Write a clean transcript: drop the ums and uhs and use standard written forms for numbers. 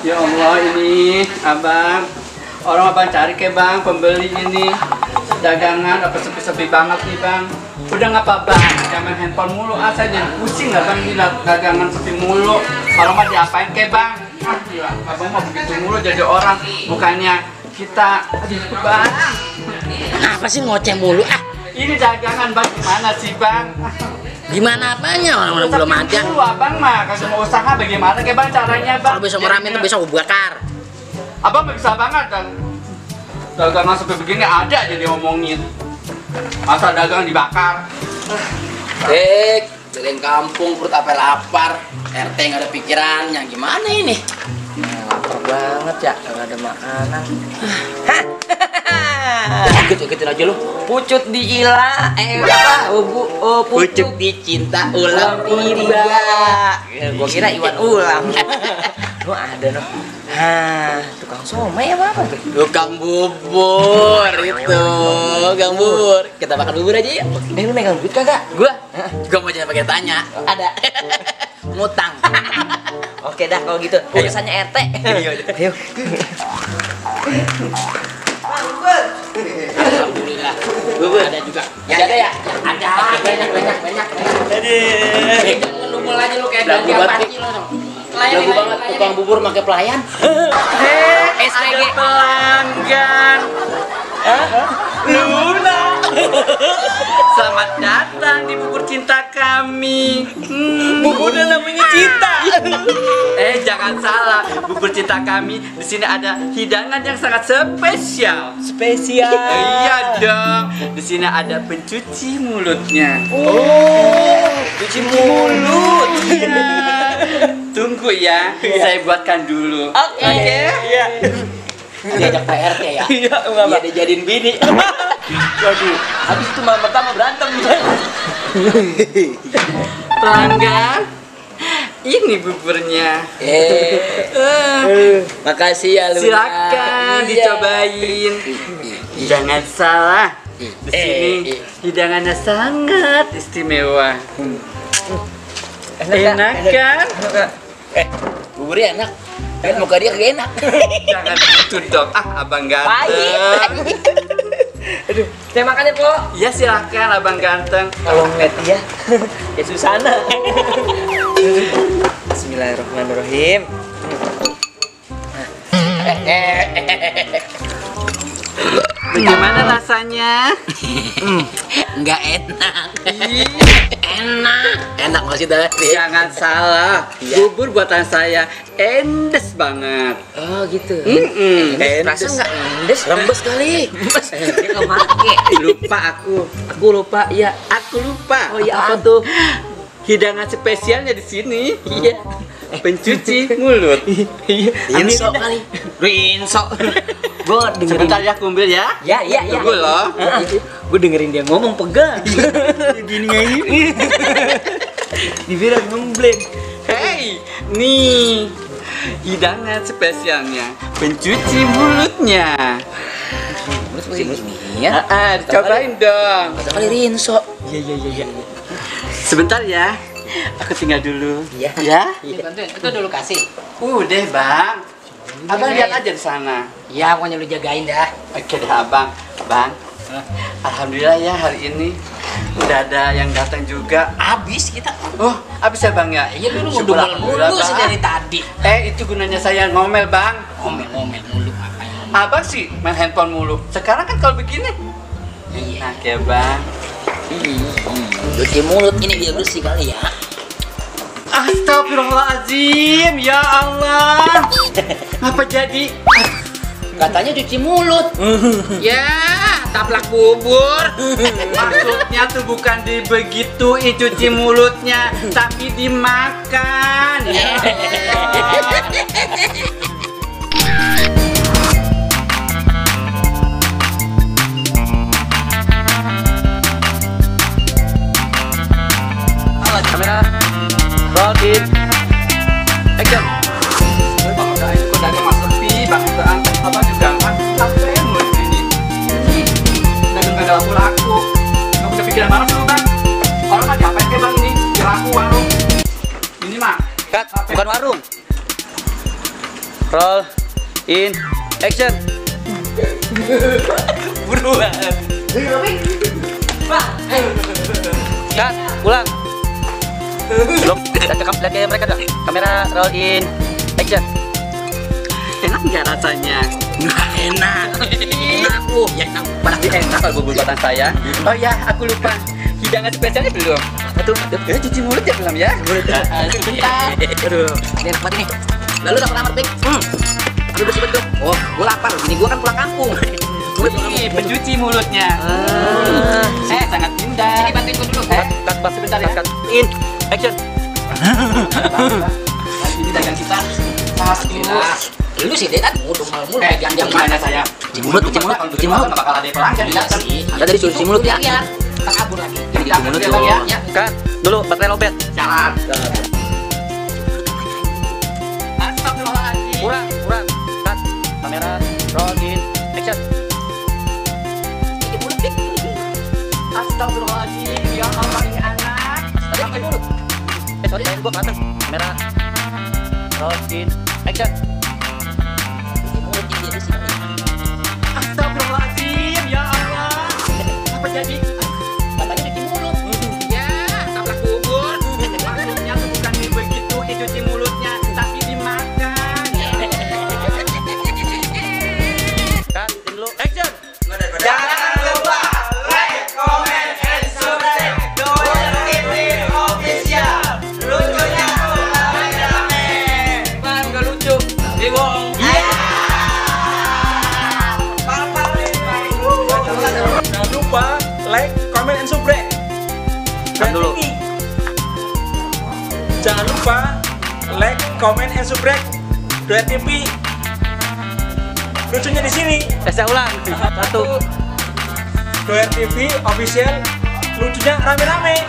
Ya Allah, ini abang, orang abang cari ke bang pembeli ini dagangan apa sepi-sepi banget nih bang. Udah ngapa bang, jangan handphone mulu, saya jadi pusing lah bang, lihat dagangan sepi mulu. Kalau mah diapain ke bang? Gila, abang mah begitu mulu jadi orang, bukannya kita. Aduh bang, Apa sih ngoceh mulu? ini dagangan bang gimana sih bang? Gimana apanya? Orang-orang belum ada. Dulu abang mah kasih mau usaha bagaimana ke bang caranya bang? Kalau besok meramin tuh besok gue bakar. Abang bisa banget kan? Dagangan seperti begini ada aja dia ngomongin. Masa dagang dibakar? Keliling kampung perut apa lapar. RT nggak ada pikirannya. Gimana ini? Lapar banget ya, nggak ada makanan. Ikut-ikutin aja lu. Pucut di ila, pucuk di cinta ulam tiba. Gua kira Iwan Ulam. Lu ada no. Tukang somai apa tuh? Tukang bubur itu, tukang bubur. Kita makan bubur aja ya. Lu megang duit kagak? Gua mau jangan pakai tanya. Ada. Ngutang. Oke dah kalau gitu. Urusannya RT. Ayo. Alhamdulillah. Bubur ada juga. Ya ada ya? Ada. Banyak. Aduh. Jangan lu mulai aja lu kayak ganti apa sih lu. Jago banget tukang bubur pakai pelayan. Ada pelanggan. Luna. Selamat datang di bubur cinta kami. Buburnya namanya cinta. Jangan salah, bubur cinta kami di sini ada hidangan yang sangat spesial. Spesial. Iya dong. Di sini ada pencuci mulutnya. Cuci mulut. Iya. Tunggu ya, saya buatkan dulu. Oke. Iya. Diajak PRT ya? Iya, enggak. Dia jadiin bini. Waduh, habis itu malam pertama berantem. Pelanggan, ini buburnya. Makasih ya Luna. Silakan dicobain. Jangan salah. Di sini hidangannya sangat istimewa. Enak kan? Buburnya enak. Muka dia gak enak. Jangan gitu dong. Abang ganteng. Aduh, saya makan ya, Po. Ya silakan abang ganteng. Kalau ngeliat dia, ya Susana. Bismillahirrahmanirrahim. Bagaimana rasanya? Enggak enak. Enak masih dah. Jangan salah, bubur buatan saya endes banget. Oh gitu. Endes. Enggak endes, lembes kali. Dia nggak make. Lupa aku lupa. Iya, aku lupa. Oh iya, apa tuh? Hidangan spesialnya di sini. Iya. Pencuci mulut. Iya. Rinso kali. Rinso. Gue dengerin. Sebentar ya, kumbil ya. Ya. Tunggu loh. Gue dengerin dia ngomong pegang. Gini ini. Dibilang ngembleng. Hey, nih hidangan spesialnya pencuci mulutnya. Ini ya. Cobain dong. Kali Rinso. Iya. Sebentar ya. Aku tinggal dulu. Iya. Ya? Bantuin, itu dulu kasih. Udah, Bang. Abang lihat aja di sana. Iya, pokoknya lu jagain dah. Oke deh, Abang. Bang. Alhamdulillah ya hari ini udah ada yang datang juga. Habis kita. Oh, habis ya Bang ya? Iya, lu Syukur ngomel alhamdulillah, mulu sih Bang. dari tadi. Itu gunanya saya ngomel, Bang. Ngomel mulu ngapain? Abang sih main handphone mulu. Sekarang kan kalau begini Iya. enak ya, Bang. Cuci mulut ini biar bersih kali ya. Astagfirullahaladzim, ya Allah. Apa jadi? Katanya cuci mulut. Ya, taplak bubur. Maksudnya tuh bukan begitu cuci mulutnya, tapi dimakan. Ya. Kamera, roll it, action. Bang, udah itu kok dagang mas sepi, Bang. Abang juga kan capek mulai ini. Dagang gak ada laku-laku. Gak punya pikiran banget dulu, Bang. Orang mah capek kayak Bang ini, laku warung. Ini mah. Cut, bukan warung. Roll in, action. Buruan. Cut, ulang. Belum, lihat ke mereka dah. Kamera, roll in, action. Enak nggak rasanya? Nggak enak. Enak. Ya enak. Pasti enak kalau bubur buatan saya. Oh ya, aku lupa. Hidangan spesialnya belum. Betul. Cuci mulut ya belum ya? Sebentar. Aduh, ini enak banget ini. Lalu dapat kamar, Pik. Aduh, bersih-bersih. Oh, gua lapar. Bini gua kan pulang kampung. Wih, pencuci mulutnya. Sangat indah. Sini bantuin gua dulu. Cut, sebentar ya. Cut, in, action. Ini dagang kita. Alhamdulillah. Lu sih dia kan mulu pegang yang Gimana saya? Cuci mulut. Nggak bakal ada pelanggan. Iya sih. Ada dari cuci mulut ya. Iya. Kita kabur lagi. Jadi Kita mulut kabur dulu. ya. Ya. Cut, dulu baterai lobet. Jalan. Astagfirullahaladzim. Kurang. Cut, kamera, roll in, action. Cuci mulut, Pik. Astagfirullahaladzim. Ya Allah ini anak. Tadi cuci mulut. Sorry, lain gua ke atas. Kamera, roll in, action. Cuci mulut yang dia bersih. Astagfirullahaladzim. Ya Allah. Apa jadi? Katanya cuci mulut. Ya, taplak bubur. Maksudnya tuh bukan begitu cuci mulutnya, tapi dimakan. Cut, dulu, action. Jangan lupa like, comment, and subscribe Doyan TV Official. Lucunya rame-rame. Bang, gak lucu. Dia bohong. Jangan lupa like, comment, and subscribe. Kan dulu. Jangan lupa like, comment, and subscribe. Doyan TV. Lucunya di sini. Saya ulang. 1. Doyan TV official. Lucunya rame-rame.